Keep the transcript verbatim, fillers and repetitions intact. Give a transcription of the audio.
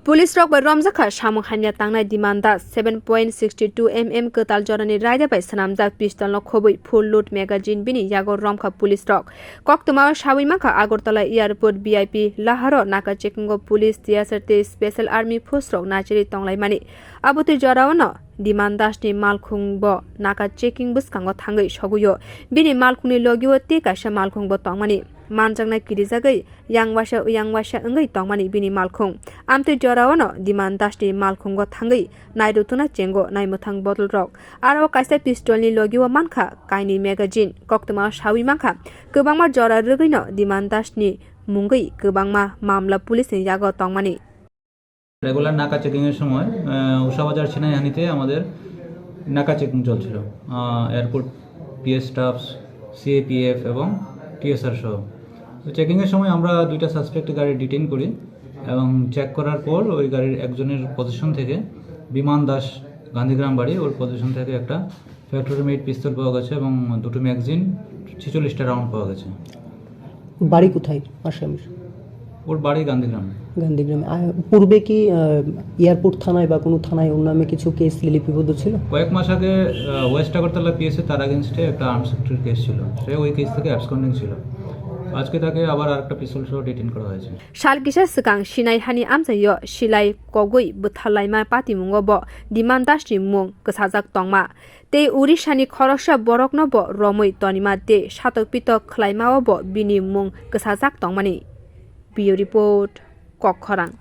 Police rok bai romjakha samung hamya tangnai Diman Das, seven point six two M M kwtal jorani raida bai swnamjak pistol no khobwi full load magazine bini yago romkha police rok. Koktwma o sawi mankha Agartala Airport V I P laharo naka checking o police, T S R tei special army force rok nachiri tonglaimani. Abotwi jorao no Diman Das ni malkhung bo naka checking bwskango thangwi sogwi o. Bini malkhung ni logi o tei kaisa malkhung bo tongmani. Manjaknai kirijagwi yang waisa yang waisa wngwi tongmani bini malkhung. Amtwi jorao no Diman Das ni malkhungo thangwi nairwtuna chengo naimwthang bodol rok. Aro kaisa pistol ni logi o mankha kainwi magazine. Koktwma o sawi mankha kwbangma jora rwgwi no Diman Das ni mungwi kwbangma mamla police ni yago tongmani. Regular নাকা চেকিংয়ের সময় আহ, উষাবাজার সিনাইহানিতে আমাদের নাকা চেকিং চলছিল। Airport PS stuffs, CAPF এবং টিএসআর সহ। তো চেকিংয়ের সময় আমরা দুইটা সাসপেক্ট গাড়ি ডিটেইন করি এবং চেক করার পর ওই গাড়ির একজনের পজিশন থেকে, বিমান দাস, গান্ধীগ্রাম বাড়ি, ওর পজিশন থেকে একটা ফ্যাক্টরি মেড পিস্তল পাওয়া গেছে এবং দুটো ম্যাগাজিন, ছেচল্লিশটা রাউন্ড পাওয়া গেছে। বাড়ি কোথায় আসামির? ওর বাড়ি গান্ধীগ্রাম। গান্ধীগ্রামে। আর পূর্বে কি আহ, এয়ারপোর্ট থানায় বা কোনো থানায় ওর নামে কিছু কেস লিপিবদ্ধ ছিল? কয়েক মাস আগে আহ, ওয়েস্ট আগরতলা পিএসএ তার আগেনস্টে একটা আর্মস অ্যাক্টের কেস ছিল, সে ওই কেস থেকে অ্যাবসকন্ডিং ছিল। আজকে তাকে আবার আরেকটা পিস্তল সহ ডিটেইন করা হয়েছে। Sal kisa swkang Sinai hani amchaio silai kogwi bwthar laima patimungo bo Diman Das ni mung kwsajak tongma tei Orissa ni khoroksa borokno bo romwi tonima tei satok pitok khlaima o bo bini mung kwsajak tongmani. Bureau Report, Kokkhorang.